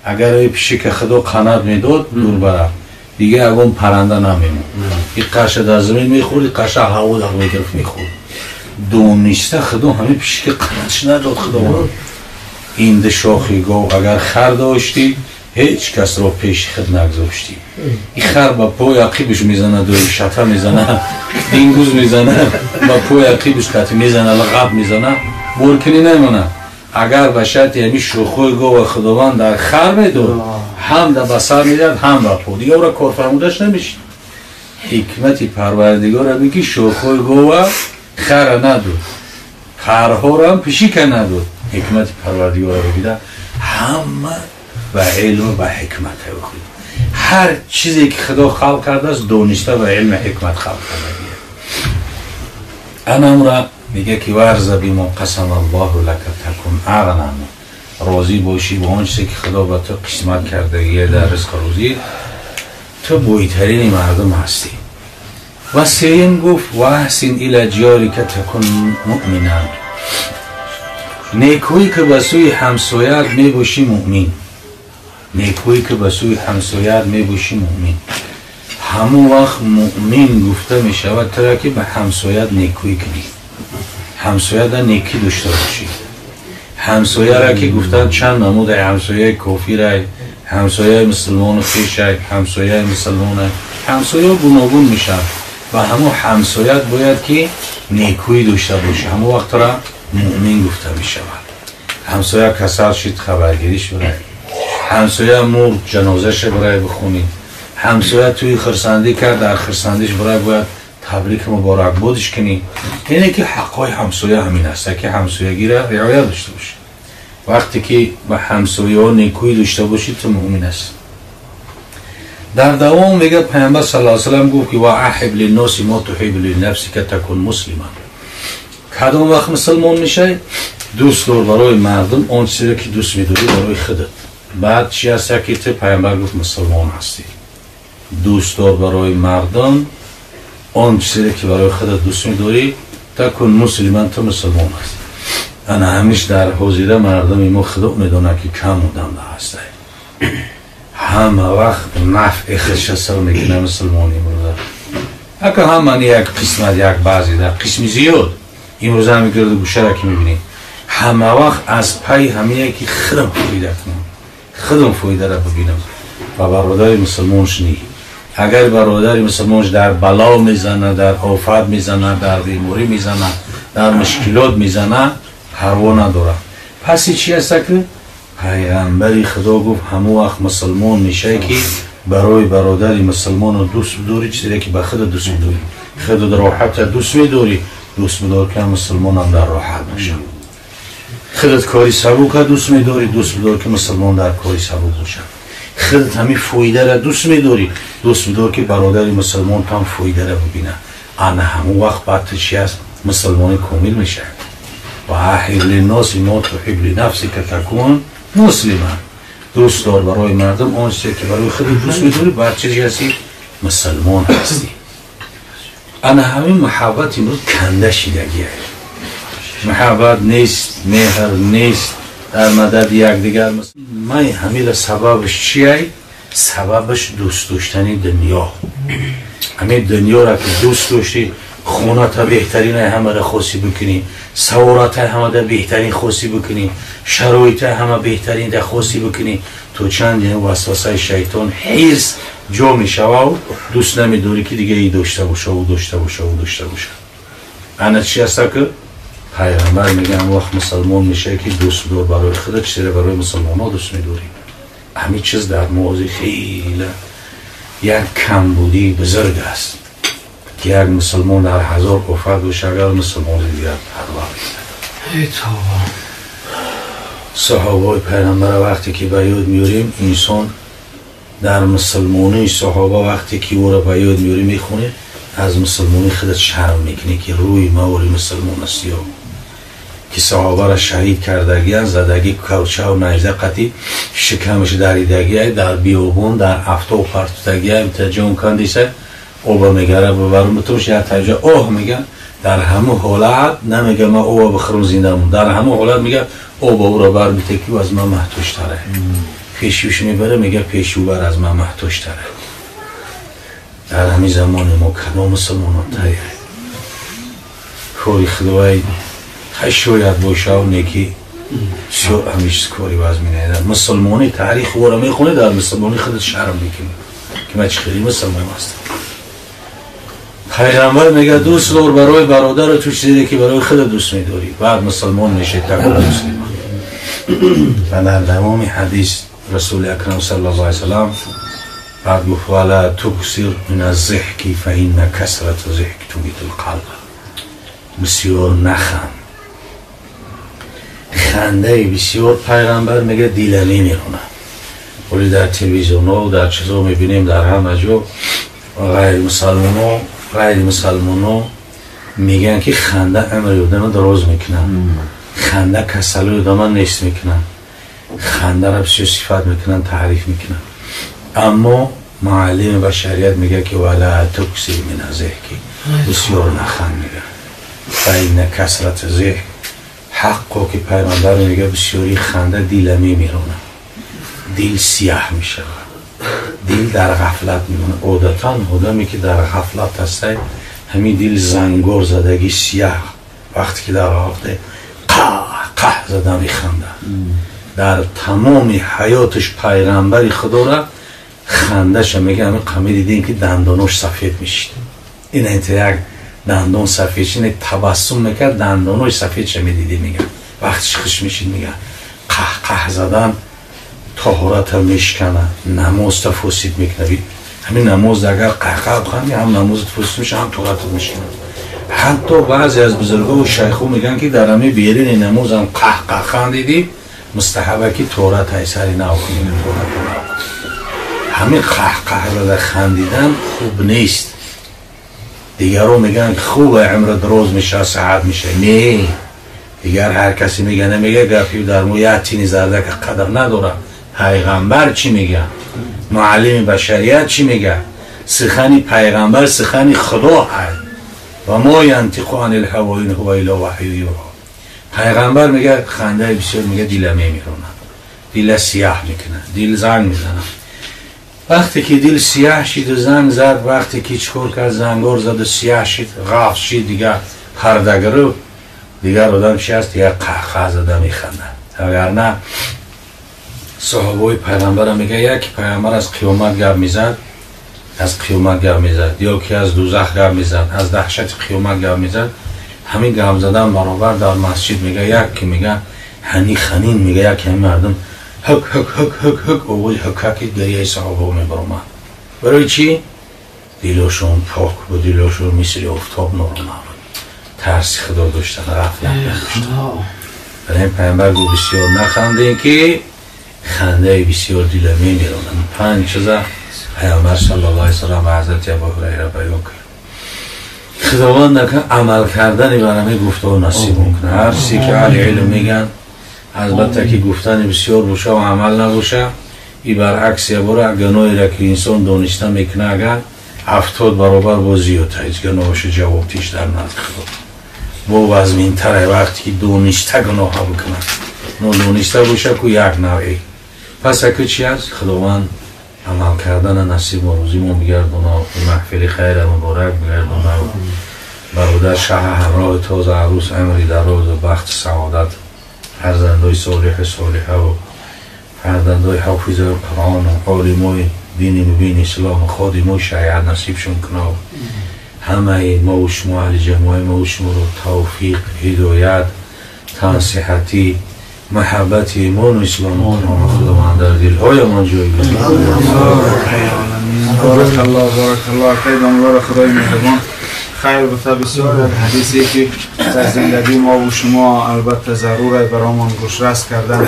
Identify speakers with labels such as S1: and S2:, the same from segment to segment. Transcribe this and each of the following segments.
S1: Агар эй пишика Худо қанат медод, дур бара. Дига ягон паранда намемонд. И қаша дар замин мехӯрд, и қаша ҳаво дар мегирифт мехӯрд. Дониста Худо ҳамин пишика қанатш надод Худованд. Ин ду шохи гов агар хар доштӣ, ҳеҷ касро пеши худ нагзоштӣ. И хар ба пои ақибаш мезанад, шата мезанад, дингуз мезанад, ба пои ақибаш қати мезанад, лағаб мезанад, боркунӣ намонад. Агар ба шарти ҳамин шохҳои гова Худованд дар хар медод, ҳам да ба сар медиҳад, ҳам ба по. Дига ӯра корфармудаш намешид. Ҳикмати Парвардигор ҳамин ки шохҳои гова хара надод, парҳорам пишика надод. Ҳикмати Парвардигорро бибида, ҳама ба илму ба ҳикмат худ. Ҳар чизе ки Худо халқ кардааст, дониста ба илму ҳикмат халқ кардагия. Анамра мега ки варза бимо қасама Аллоҳу лака такун ағнан. Розӣ бошӣ ба он чизе ки Худо ба ту қисмат кардагия дар ризқу рӯзӣ, ту бойтарини мардум ҳастӣ. Ва сеюм гуфт: ва аҳсин ила ҷорика такун муъминан. Некӯӣ ки ба сӯи ҳамсояат мебошӣ муъмин. Некӯӣ ки ба сӯи ҳамсояат мебошӣ муъмин. Ҳамон вақт муъмин гуфта мешавад тура ки ба ҳамсояат некӯӣ кунӣ, ҳамсояда некӣ дошта бошӣ. Ҳамсояра ки гуфтанд чанд намуда: ҳамсояи кофирай, ҳамсояи мусулмону хешай, ҳамсояи мусулмонай, ҳамсоя гуногун мешавад. Ва ҳамон ҳамсояат бояд ки некӯӣ дошта бошӣ, ҳамон вақт тура муъмин гуфта мешавад. Ҳамсоя касал шид, хабаргириш бирай, ҳамсоя мурд, ҷанозаша бирай бихонӣ, ҳамсоя тӯи хирсандӣ кард, дар хирсандиш бирай бояд табрик муборакбодиш кунӣ. Ине ки ҳаққҳои ҳамсоя ҳамин аст, ки ҳамсоягиро риоя дошта бошӣ. Вақте ки ба ҳамсояҳо некӯӣ дошта бошӣ, ту муъмин ҳастӣ. Дар давом мегӯяд Паямбар саллаллоҳу алайҳи васаллам гуфт ки ва аҳиб линноси мо туҳиббу линафсика такун муслиман. Кадом вақт мусулмон мешавӣ? Дӯст дор барои мардум он чизеро ки дӯст медорӣ барои худат. Баъд чи аст ки ту Паямбар гуфт мусулмон ҳастӣ. Дӯст дор барои мардум он чизеро ки барои худат дӯст медорӣ, такун муслиман, ту мусулмон ҳастӣ. Ана ҳамиш дар ҳозира мардуми мо Худо медонад ки кам одам ҳастанд. Ҳама вақт нафъи худша сар мекунад мусулмони имрӯза. Ака ҳама не як қисмат, як баъзе дар қисми зиёд имрӯза ҳами гирду гӯшара ки мебинед, ҳама вақт аз пайи ҳамине ки худам фоида кунам, худам фоидара бибинам. Ва бародари мусулмонш ни. Агар бародари мусулмонш дар бало мезанад, дар офат мезанад, дар беморӣ мезанад, дар мушкилот мезанад, парво надорад. Пас чи аст ки Пайғамбари Худо гуфт ҳамон вақт мусулмон мешавӣ ки барои бародари мусулмону дӯст бидорӣ чизе ки ба худат дӯст медорӣ. Худат роҳата дӯст медорӣ, дӯст бидор ки мусулмонам дар роҳат бошад. Худат кори сабука дӯст медорӣ, дӯст бидор ки мусулмон дар кори сабук бошад. Худат ҳамин фоидара дӯст медорӣ, дӯст бидор ки бародари мусулмон там фоидара бибинад. Ана ҳамон вақт баъд ту чи аст? Мусулмони комил мешавӣ. Ва аҳиб линноси мо туҳиббу линафсика такун муслиман. Дӯст дор барои мардум он чизе ки барои худат дӯст медорӣ, баъд чизе ҳастӣ? Мусулмон ҳастӣ. Ана ҳамин муҳаббат имрӯз канда шидагия. Муҳаббат нест, меҳр нест дар мадади якдигар. Ман ҳамира сабабаш чиай? Сабабаш дӯст доштани дунё. Ҳамин дунёра ки дӯст доштӣ, хоната беҳтарина ҳамара хосӣ бикунӣ, савората ҳамада беҳтарин хосӣ бикунӣ, шароита ҳама беҳтарин да хосӣ бикунӣ, то чанд васвасаи шайтон ҳирс ҷо мешавав, дӯст намедорӣ ки дига и дошта боша, ӯ дошта боша, ӯ дошта боша. Ана чи аста ки Пайғамбар мега ҳамон вақт мусулмон мешавӣ ки дӯст бидор барои худат чизеро барои мусулмонҳо дӯст медорӣ. Ҳамин чиз дар мо хеле як камбудии бузург аст ки як мусулмон дар ҳазор офат боша, агар мусулмони дигар парво мекунад. Саҳобаи Пайғамбара вақте ки ба ёд меорем, инсон дар мусулмонии саҳоба вақте ки ӯро ба ёд меорем, мехонем, аз мусулмонии худат шарм мекунӣ ки рӯи мавори мусулмон аст ё ки саҳобаро шаҳид кардагиан, задагӣ кавчаву найза қатӣ шикамаш даридагиай, дар биёбон дар афтоб партудагиай, ҷон кандиса оба мегара бабарум бутуш як таҷа оҳ мега, Дар ҳамон ҳолат намега ман оба бихӯрам зинда мон. Дар ҳамон ҳолат мега оба ӯро бар бите ки аз ман маҳтоҷтаре. Пешӯш мебара, мега пешӯ бар аз ман маҳтоҷтаре. Дар ҳамин замони мо кадом мусулмонон тайёр? Кори худовай шояд бошав неки бисёр ҳамиш кори вазминае. Мусулмони таърих ӯро мехонӣ, дар мусулмони худат шарм мекунӣ ки ман чӣ хеле мусулмон ҳастам. Пайғамбар мега дӯст дор барои бародару ту чизе ки барои худат дӯст медорӣ, баъд мусулмон мешавӣ такун муслима. Ва дар давоми ҳадис Расули Акрам саллаллоҳу алайҳи васаллам баъд гуфт: вала туксир мин аззиҳки фа инна касрата зиҳки тумитул қалб. Бисёр наханд. Хандаи бисёр пайғамбар мега дила намеронад. Вале дар телевизионҳо дар чизо мебинем, дар ҳама ҷо ғайримусалмоно мегӯянд ки ханда амри одама дароз мекунад, ханда касалои одама нест мекунад, хандаро бисёр сифат мекунанд, таъриф мекунанд. Аммо муаллими башарият мегӯяд ки вала туксир мин аззиҳки, бисёр наханд мегӯяд. Фа инна касрата зиҳк, ҳаққо ки пайғамбар мегӯяд бисёри ханда дила мемиронад, дил сияҳ мешавад, дил дар ғафлат мемонад. Одатан одаме ки дар ғафлат ҳастай, ҳамин дил зангор задагӣ сияҳ, вақте ки дар ғафлат қаҳ қаҳ зада механдад. Дар тамоми ҳаёташ пайғамбари худора хандаша мега ҳамин қами дидем ки дандонош сафед мешид. Ин як дандон сафед шид, табассум мекард, дандонош сафедша медидем, мега вақтиш хуш мешид. Мега қаҳ қаҳ задан тоҳората мешкана, намозта фосид мекунад. Ҳамин намоз агар қаҳқаҳ биханди, ҳам намозат фосид меша, ҳам тоҳоратат мешканад. Ҳатто баъзе аз бузургҳо шайхҳо мегӯянд ки дар ҳамин берини намозам қаҳқаҳ хандидӣ, мустаҳаба ки тоҳорат ҳайсари нав кунӣ. Ҳамин қаҳқаҳ зада хандидан хуб нест. Дигарон мегӯянд хуб, умр дароз мешавад, саҳат мешавад. Не, дигар ҳар касе мега намега гапи дар мо як тини зардака қадр надорад. Пайғамбар чӣ мега? Муаллими башарият чӣ мега? Сухани пайғамбар сухани худо ҳаст. Ва мо янтиқу анил ҳаво ин ҳува илла ваҳю юҳо. Пайғамбар мега хандаи бисёр мега дила мемиронад, дила сияҳ мекунад, дил занг мезанад. Вақте ки дил сияҳ шиду занг зад, вақте ки чӣ кор кард, зангор заду сияҳ шид, ғафз шид, дигар парда гирифт, дигар одам чи аст? Дигар қаҳқаҳ зада механдад. Агарна соҳибои пайғамбарам мега яке пайғамбар аз қиёмат гап мезад, аз қиёмат гап мезад, ё ки аз дузах гап мезад, аз даҳшати қиёмат гап мезад. Ҳамин гап задан баробар дар масҷид мега як ки мега ҳани ханин мега як ҳамин мардум ҳук ҳук ҳук ҳук ҳук овози ҳукаки гирияи саҳобаҳо мебаромад. Барои чӣ? Дилошон пок буд, дилошон мисли офтоб норона буд, тарси худо доштан, ғафлат надоштан. Барои пайғамбар гуфт бисёр нахандем ки хандаи бисёр дила мемиронад. Панҷ чиза пайғамбар саллаллоҳу алайҳи васаллам ба ҳазрати Абу Ҳурайра баён кард. Худованд накун амал кардани бар ҳамин гуфтаҳо насиб мекунад. Ҳар чизе ки аҳли илм мегӯянд, албатта ки гуфтани бисёр боша ва амал набоша, и баръакс ябора гуноҳеро ки инсон дониста мекунад, агар 70 баробар боз зиёдтар ҳеҷ гуноҳоша ҷавоб тиш дар назди худо бо вазминтаре вақте ки дониста гуноҳа бикунад. Нодониста боша ку як навъе. Пас аку чи аст? Худованд амал кардана насиб мо рӯзимон бигардона, маҳфили хайра муборак бигардона. Бародар шаҳа ҳамроҳи тоза арӯс амри дарозу бахти саодат, фарзандои солиҳу солиҳаву фарзандои ҳофизои Қуръону олимои дини мубини ислому ходимои шариат насибшон кунав. Ҳамаи мову шумо аҳли ҷамоаи мову шуморо тавфиқ, ҳидоят, тансиҳатӣ, маҳаббати имону ислому Қуръону Худованд дар дилҳоямон ҷой гузорад.
S2: Баракаллоҳ, баракаллоҳ. Худованд Худои меҳрубон хайр бута. Бисёр як ҳадисе ки дар зиндагии мо ва шумо албатта зарур аст баромон гӯшрас кардан.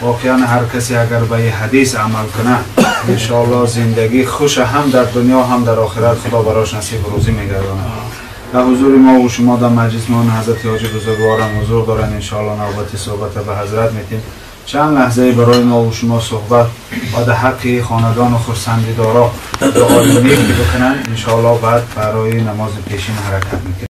S2: Воқеан ҳар касе агар ба ин ҳадис амал кунад, иншоаллоҳ зиндагии хуша ҳам дар дунё ҳам дар охират Худо барош насиб рӯзӣ мегардонад. Дар ҳузури мо ва шумо дар маҷлисмон ҳазрати ҳоҷи бузургворам ҳузур доранд. Иншоаллоҳ навбати суҳбата ба ҳазрат метем. Чанд лаҳзае барои мо ва шумо суҳбат ва дар ҳаққи хонадону хурсандидоро дуои нек бикунанд. Иншоаллоҳ баъд барои намози пешин ҳаракат мекунем.